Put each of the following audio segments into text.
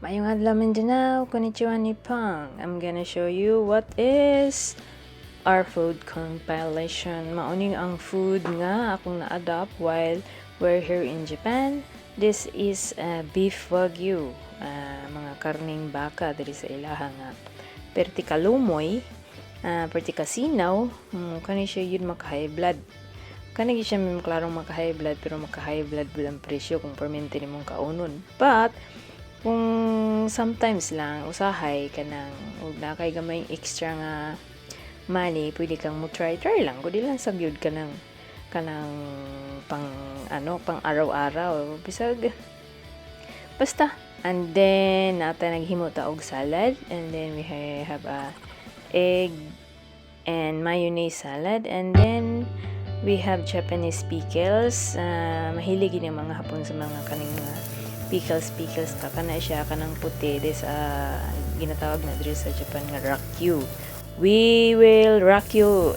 Maayong adlaw, Mindanao, konnichiwa, Nippon. I'm gonna show you what is our food compilation. Mao ning ang food nga akong na-adopt while we're here in Japan. This is beef wagyu, mga karning baka diri sa ilaha nga perti kalumoy, perti kasinaw, kani siya yun maka high blood. Kani gyud siya may klarong maka high blood, pero maka high blood pud ang presyo kung permente nimong kaunon. But kung sometimes lang usahay kanang ug naa kay gamay extra nga money, pwede kang mo try try lang kundi lang sa gyud kanang pang ano, pang araw-araw bisag basta. And then nata naghimo ta og salad, and then we have a egg and mayonnaise salad, and then we have Japanese pickles. Mahilig gid ang mga Hapon sa mga kaning mga pickles pickles pa kana siya, kanang puti this ginatawag na diri sa Japan nga rakyu. We will rock you.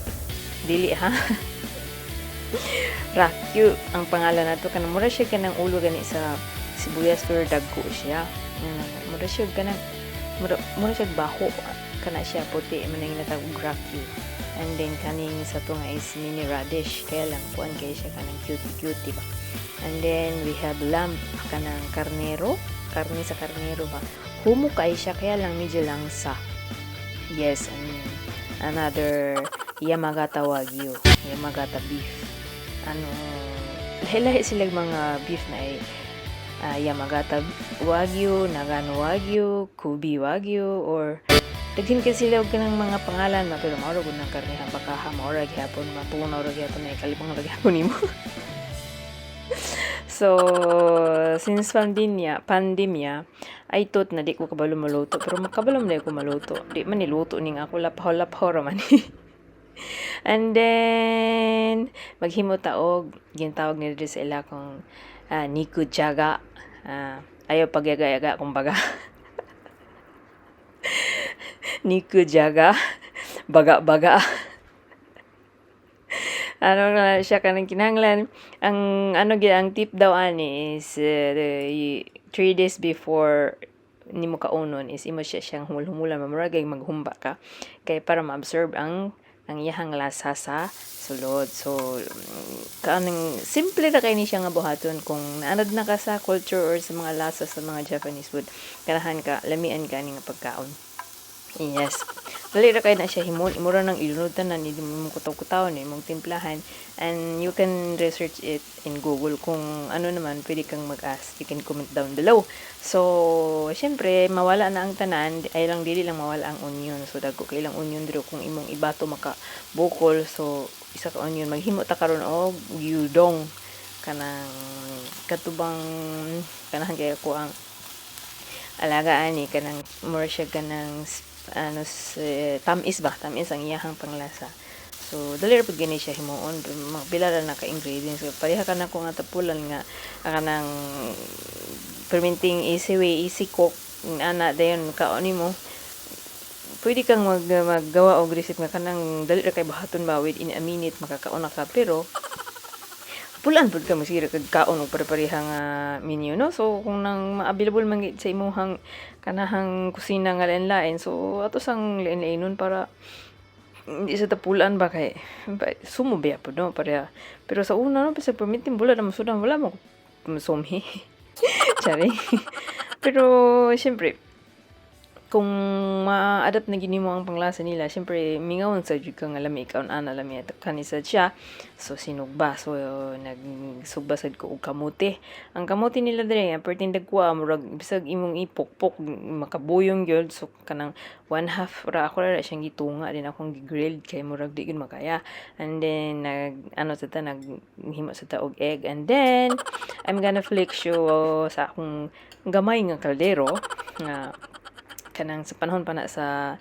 Dili ha, rakyu ang pangalan nato. Kanang mura siya kanang ulo gani sa sibuyas pero dagko siya. Mura siya kanang mura siya baho kana siya, puti man ang ginatawag og rakyu. And then kaning sa to nga is mini radish, kaya lang kuan kay siya, kanang cutie cutie ba. And then we have lamb, kanang karnero, karne sa karnero ba. Humo kay siya, kaya lang medyo langsa. Yes, and another Yamagata Wagyu, Yamagata beef. Ano, lahi-lahi sila mga beef na ay Yamagata Wagyu, Nagano Wagyu, Kobe Wagyu, or daghan kay sila og kanang mga pangalan ba, pero mao ra gud nang karne baka mao ra gihapon, matunaw ra gihapon na ikalibang ra gihapon nimo. So, since pandemya, I thought na di ko kabalo maluto, pero makabalo man ko maluto. Di man niluto ning ako, lapaw-lapaw ra man ni. And then, maghimo ta og gintawag nila diri sa ila kong nikujaga. Ayaw pagyaga-yaga kumbaga. Nikujaga. Baga-baga. Ano na siya, kanang kinahanglan ang ano gyud, ang tip daw ani is 3 days before nimo kaunon is imo siya siyang humul-humulan, murag maghumba ka kay para ma-absorb ang iyahang lasa sa sulod. So kanang simple ra kay ni siya nga buhaton. Kung naanad na ka sa culture or sa mga lasa sa mga Japanese food, ganahan ka, lamian ka ani nga pagkaon. Yes. Dali ra kay na siya himon. Imo ra nang ilunod tanan, hindi mo kutaw-kutawon, imong timplahan, and you can research it in Google. Kung ano naman, pwede kang mag-ask. You can comment down below. So, syempre, mawala na ang tanan, ay lang dili lang mawala ang onion. So, dagko kay lang onion diri, kung imong ibato maka bukol. So, isa ka onion. Maghimo ta karon og gyudon, kanang katubang kanahan kay ako ang alagaan ni kanang mura siya kanang ano tamis ba, tamis ang iyahang panglasa. So dali ra pud gani siya himuon, mga pila ra na ka ingredients. So, pareha ka na ko nga tapulan nga kanang fermenting, easy way, easy cook ana, dayon kaon nimo. Pwede kang maggawa og recipe nga kanang dali ra kay buhaton ba, within a minute makakaon na ka, pero pulaan pud ka masira kag kaon og pare-pareha nga menu, no? So kung nang ma-available man gid sa imong kanahang kusina nga lain-lain, so ato sang lain-lainon para hindi sa tapulan ba, kay sumo biya pud, no, pareha. Pero sa una, no, bisag permiting wala na masudan, wala mo sumhi. Charing. Pero syempre kung ma-adapt na gini mo ang panglasa nila, syempre mingawon sa jud ka nga lami ikaw ana, lami at kani sad siya. So sinugba, so nagsugba sad ko og kamote. Ang kamote nila diri perting dagko, murag bisag imong ipukpok makabuyong gyud. So kanang one half ra ako ra siyang gitunga din, akong gi-grilled kay murag di gyud makaya. And then nag ano sa ta, naghimo sa ta og egg, and then I'm gonna flex you sa akong gamay nga kaldero nga kanang sa panahon pa na sa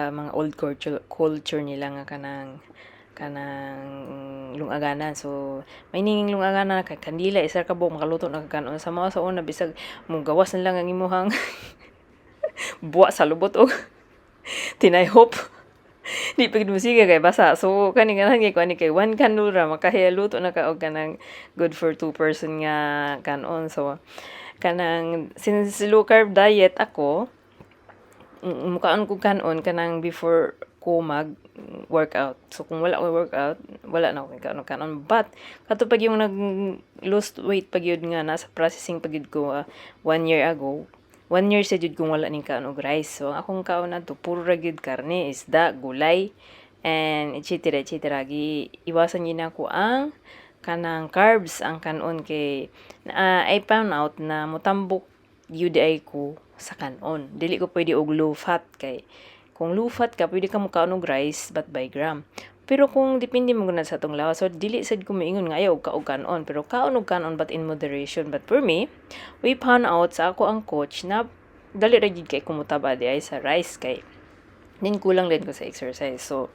mga old culture nila nga kanang lungaganan. So may ning lungaganan kay kandila, isa ka buok makaluto na ka kanon. Sa mga sa una, bisag mo gawas na lang ang imuhang buwa sa lubot og tinayhop, di pa gid mo sige kay basa. So kani ganahan kay ko ani kay one candle ra makahiya luto na ka og kanang good for two person nga kanon. So Kanang since low carb diet ako, mukaon ko kanon kanang before ko mag workout. So kung wala ko workout, wala na ako kaon kanon. But kato pag yung nag lose weight pag yun nga nasa processing pag yun ko one year ago, one year sa jud kung wala ning kaon og rice. So ang akong kaon adto puro ra gyud karne, isda, gulay, and etc. etc. Gi iwasan gyud nako ang kanang carbs ang kanon kay I found out na motambok gyud ay ko sa kanon. Dili ko pwede og low fat kay kung low fat ka, pwede ka mokaon og rice but by gram. Pero kung depende mo na sa atong lawas, so dili sad ko moingon nga ayaw og kaog kanon, pero kaon og kanon but in moderation. But for me, we found out sa ako ang coach na dali ra gyud kay kumutaba di ay sa rice kay din kulang din ko sa exercise. So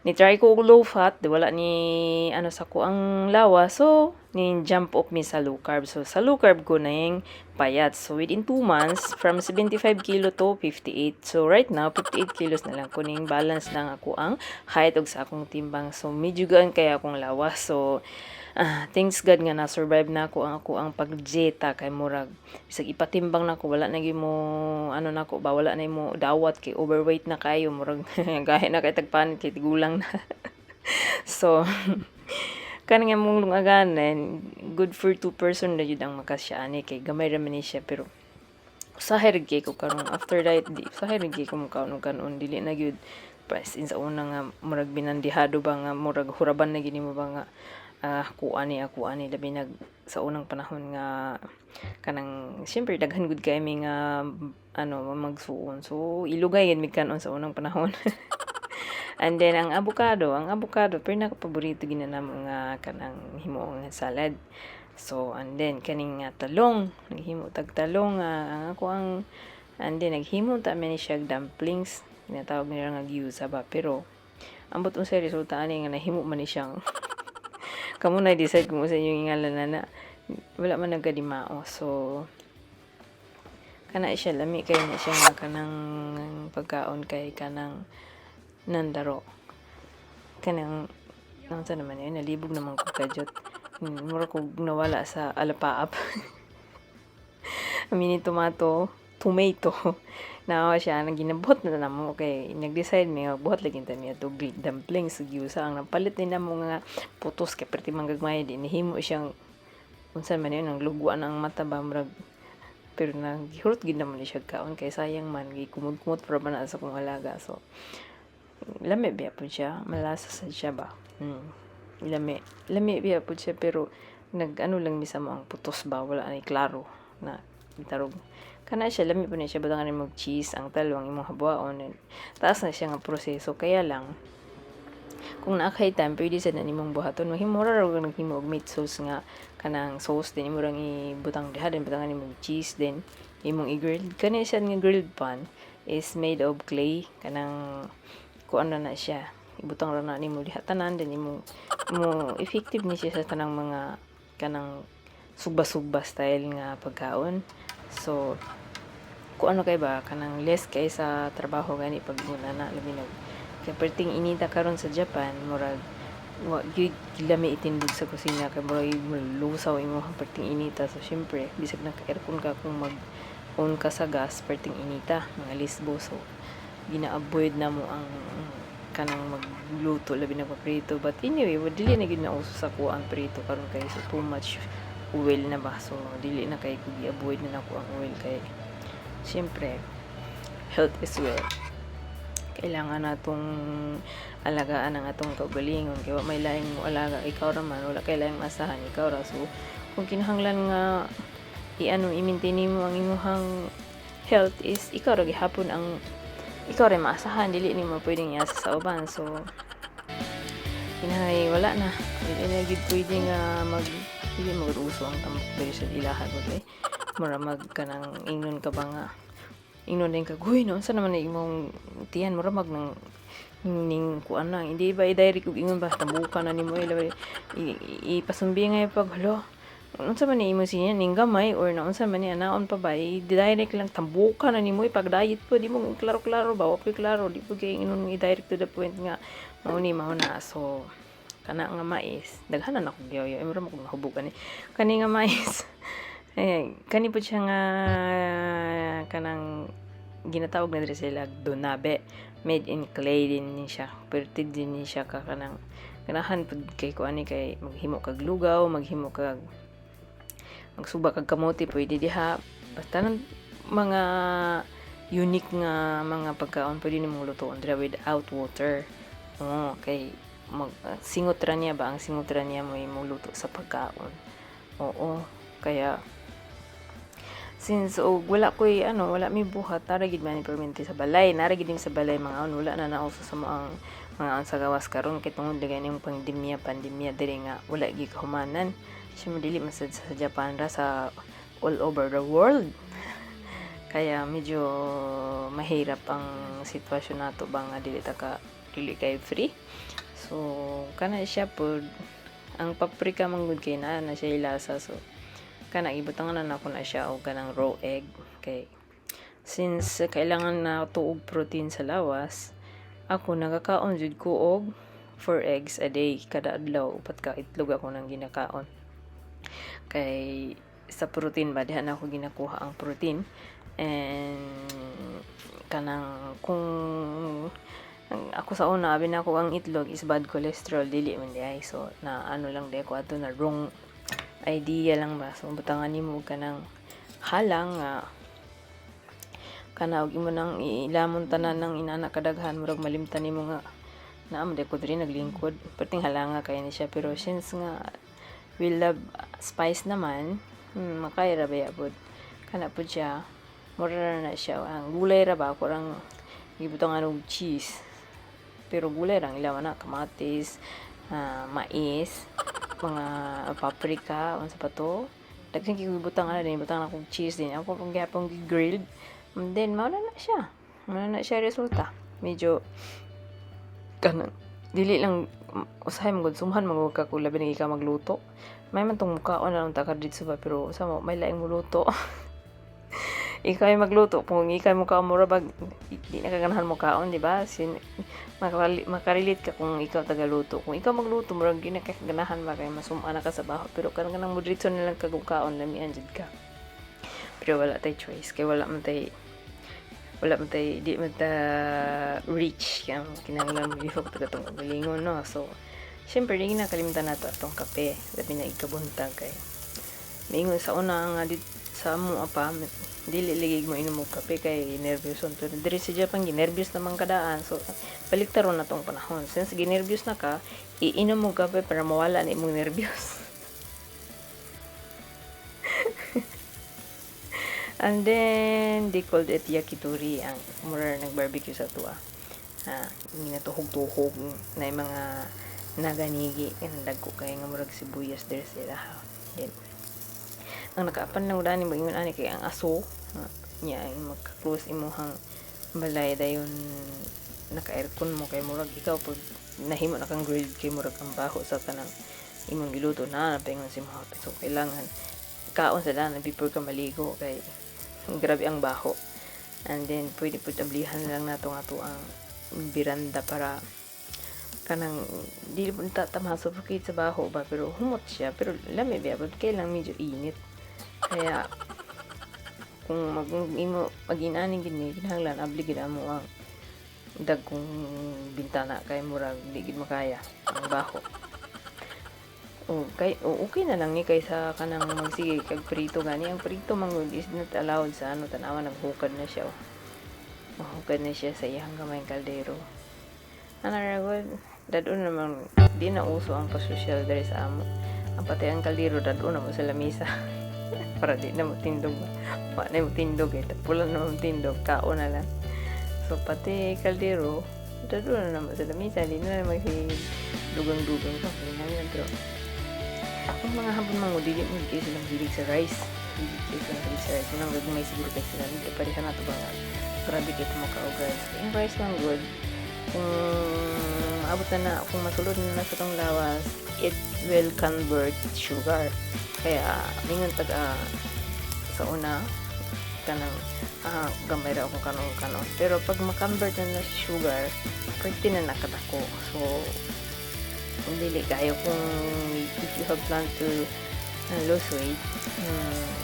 ni try ko og low fat, di wala ni ano sa ko ang lawas. So ni jump up mi sa low carb. So sa low carb ko na yung payat. So within 2 months, from 75 kilo to 58. So right now, 58 kilos na lang ko, ning balance lang ako ang height ug sa akong timbang. So medyo gaan kay akong lawas. So thanks God nga na-survive na ako ang ako ang pagdieta kay murag bisag ipatimbang nako, wala na gyud mo ano nako ba, wala na mo dawat kay overweight na kayo, murag gahi na kay tagpanit kay tigulang na. So kanang among lungaganan, good for two person na jud ang makasya ani kay gamay ra man ni siya, pero usahay ra gyud ko karon after diet, di usahay ra gyud ko mokaon og kanon, dili na gyud pas in sa una nga murag binandihado ba nga murag huraban na gyud nimo ba nga ako ani, ako ani, labi nag sa unang panahon nga kanang syempre daghan gud kay mi nga ano magsuon, so ilugay gid mig kanon sa unang panahon. And then ang avocado pinaka paborito gid na namo nga kanang himuong nga salad. So and then kaning nga talong, naghimo tag talong nga ang ako ang and then naghimo ta mi ni siya dumplings, ginatawag nila nga gyoza ba, pero ambot unsay resulta ani nga nahimo man ni siyang kamo na decide kung unsa inyong ngalan na na wala man nagkadimao. So kana siya, lami kay na siya nga kanang pagkaon kay kanang nandaro kanang unsa naman yun, nalibog naman ko kadyot, mura ko nawala sa alapaap. Mini tomato, tomato na siya nang ginabuhat na namo kay nag-decide mi nga buhat lagi ta mi adto dumplings gyoza. Ang napalit ni namo nga putos kay perti man gagmay, di nahimo siyang unsa man yun, ang lugwan ang mata ba murag, pero naghurot gid naman ni siya kaon kay sayang man, gikumot-kumot para ba na sa akong alaga. So lami biya pud siya, malasa sad siya ba. Lami lami biya pud siya, pero nag ano lang mi sa mo ang putos ba, wala ni klaro na tarog kana siya. Lami pud ni siya, butangan nimo og cheese ang talong, imong habuaon, taas na siya nga proseso. Kaya lang kung naa kay time, pwede sad na nimong buhaton, mahimo ra ra naghimo og meat sauce nga kanang sauce din imo rang ibutang diha, then butangan nimo og cheese, then imong i-grill. Kani siya nga grilled pan is made of clay, kanang kuan ra na siya, ibutang ra na nimo diha tanan, then imo mo effective ni siya sa tanang mga kanang sugba-sugba style nga pagkaon. So kung ano kay ba, kanang less kay sa trabaho gani pag una na, labi nag kay perting inita karon sa Japan, murag wa gyud lami itindog sa kusina kay murag malusaw imong perting inita. So syempre bisag naka-aircon ka, kung mag on ka sa gas, perting inita mga lisbo. So gina-avoid na mo ang kanang magluto, labi na prito. But anyway, dili na gyud na uso sa kuha ang prito karon kay so too much oil na ba. So dili na kay ko, gi-avoid na nako ang oil kay syempre health is wealth, kailangan natong alagaan ang atong kaugalingon kay wa may laing mo alaga, ikaw ra man, wala kay laing masahan, ikaw ra. So kung kinahanglan nga i-ano, i-maintain nimo ang imong health is ikaw ra gihapon ang ikaw ra maasahan, dili nimo pwedeng iasa sa uban. So kinahanglan wala na, dili na gyud pwede nga mag dili mo uso ang tambok diri sa ilaha gud eh, mura mag kanang ingnon ka ba nga ingnon din ka, "Huy, no, unsa naman na imong tiyan?" Mura mag nang ning kuan na, hindi ba i-direct og ingon ba, tambukan na nimo ila ipasumbi nga pag hala, unsa man ni imong sinya ning gamay or naunsa man ni anaon pa ba, i-direct lang tambukan na nimo, pag diet po di mo klaro-klaro ba, wa po'y klaro, di po kay ingnon i-direct to the point nga mao ni mao na. So kana nga mais, daghanan ako gyud, ay mura mo kog nahubog ani kani nga mais. Eh, kani po siya nga kanang ginatawag na diri sila donabe. Made in clay din ni siya. Perti din ni siya ka kanang ganahan pud kay ko ani kay maghimo kag lugaw, maghimo kag magsuba kag kamote, pwede diha. Basta nang mga unique nga mga pagkaon, pwede nimong lutoon dira without water. Oh, kay mag singot ra niya ba, ang singot ra niya mo luto sa pagkaon. Oo, kaya since og wala ko'y ano, wala mi buhat, nara gid man ni permente sa balay, nara gid sa balay mga on, wala na nauso sa mo ang mga on sa gawas karon kay tungod lagi ning pandemya pandemya diri nga wala gyud kahumanan. Syempre dili man sad sa Japan ra, sa all over the world. Kaya medyo mahirap ang sitwasyon nato ba nga dili ta ka dili kay free. So kana siya pod, ang paprika man gud kay naa na siya lasa, so kana ibutangan na nako na siya og kanang raw egg kay since kailangan na og protein sa lawas. Ako nagakaon jud ko og 4 eggs a day. Kada adlaw upat ka itlog ako nang ginakaon kay sa protein ba, diha na ako ginakuha ang protein. And kanang kung ang ako sa una, abi na ako ang itlog is bad cholesterol, dili man diay. So na ano lang di ako ato na wrong idea lang ba. So butangan nimo kanang halang nga kana og imo nang ilamon tanan ng inana kadaghan, murag malimtan nimo nga naa man ko diri naglingkod. Perting halanga kay ni siya, pero since nga we love spice naman, makaya ra baya pod. Kana pod siya, mura ra na siya, ang gulay ra ba, ako rang gibutangan og cheese, pero gulay ra ang ilawan na kamatis, mais, mga paprika, unsa pa to, daghan kay gibutang ana din, butang akong cheese din ako pang gihapon gi-grilled. And then mao na na siya, mao na na siya resulta. Medyo kanang dili lang usahay man gud, sumhan man gud ka kung labi na ikaw magluto. May man tong mukaon na lang ta ka didto ba, pero sa mo may laing moluto. Ikaw ay magluto, kung ikaw mo kaon, mura bag di na ka ganahan mo kaon, di ba? Sin makarelate ka kung ikaw tagaluto. Kung ikaw magluto, murag di na ka ganahan ba kay masum-an na ka sa baho, pero kanang kanang mo na lang kag kaon, lamian jud ka. Pero wala tay choice kay wala man tay di man ta rich, kaya kinahanglan mo lihok ta katong kaugalingon, no? So syempre di na kalimtan nato atong kape, labi na ikabuntag, kay maingon sa una nga dit sa amo pa, dili lagi mo inom og kape kay nervyos. Pero diri sa Japan, ginerbyos naman kadaan, so baliktaron na tong panahon. Since ginerbyos na ka, iinom mo kape para mawala na imong nervyos. And then they called it yakitori, ang mura nag barbecue sa tuwa. Ginatuhog-tuhog na yung mga naganigi kanang dagko kay nga murag sibuyas diri sila. Then ang nakaapan lang dani maingon ani kay ang aso niya ay magka-close imuhang balay, dayon naka-aircon mo, kay murag ikaw pag nahimo na kang grilled kay murag ang baho sa kanang imong giluto na paingon si mo. So kailangan kaon sa dana before ka maligo kay grabe ang baho. And then pwede pud ablihan lang nato nga to ang biranda para kanang dili po ta ta ma-suffocate sa baho ba, pero humot siya, pero lami biya but kay lang medyo init. Kaya kung mag imo mag-inani gid ni, kinahanglan abli gid amo ang dagkong bintana kay murag di gid makaya ang baho. O kay o okay na lang ni kaysa kanang magsige kag prito gani. Ang prito man gud is not allowed sa ano, tan-awa, naghukad na siya, oh. Mahukad na siya sa iyang gamayng kaldero. Ana ra gud, dad-on naman, di na uso ang pasosyal diri sa amo. Ang pati ang kaldero, dad-on na mo sa lamisa para di na mo tindog. Wa na mo tindog eh. Tapulan na mo tindog, kaon na lang. So pati kaldero, dad-on na mo sa lamisa, di na naman dugang-dugang pa. Pero ang mga Hapon mga dili mo kay sila hilig sa rice. Dili kay sila hilig sa rice. Unang gagmay siguro kay sila. Hindi pareha na ito ba, grabe kay tumaka og rice. Yung rice lang good. Kung maabot na na, kung masulod na na sa tong lawas, it will convert sugar. Kaya, mingon tag sa una, kanang gamay ra akong kanon kanon. Pero pag ma-convert na na sa sugar, pwede na nakadako. So, dili kayo kung if you have plan to Lose weight,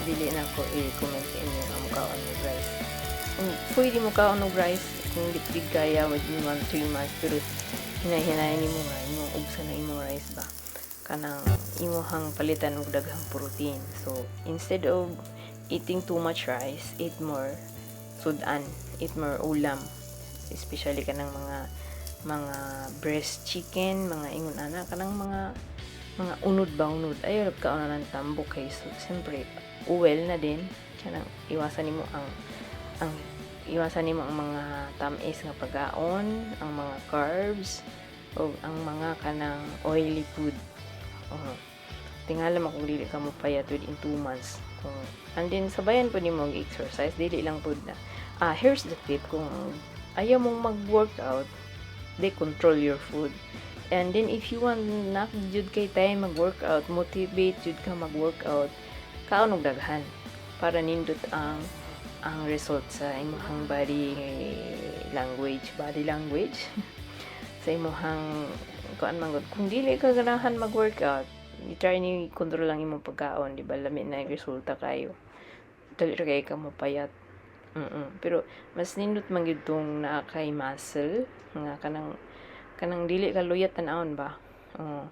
dili na ko i-recommend sa inyo nga mukaon og rice. Kung pwede mo kaon og rice, kung di pud kaya within 1 3 months, pero hinay-hinay nimo nga imong ubsan na imong rice ba, kanang imuhang palitan og daghang protein. So instead of eating too much rice, eat more sudan, eat more ulam, especially kanang mga breast chicken, mga ingon ana, kanang mga unod ba, unod. Ayaw kaon na ng tambok kay so, siyempre oil na din. Kanang iwasan nimo ang mga tamis nga pagkaon, ang mga carbs o ang mga kanang oily food. Oh. Tingala man kung dili ka mo payat within 2 months. Kung and then sabayan pud nimo og exercise, dili lang pud na. Ah, here's the tip: kung ayaw mong mag-workout, they control your food. And then if you want na jud kay time mag-workout, motivate jud ka mag-workout, kaon og daghan para nindot ang result sa imong body language sa imong kuan man gud. Kung dili ka ganahan mag-workout, i-try ni kontrol lang imong pagkaon, di ba? Lami na yung resulta kayo. Dali ra kay ka mopayat. Pero mas nindot man gyud tong naa kay muscle nga kanang dili ka luyat tan-awon ba. Oh.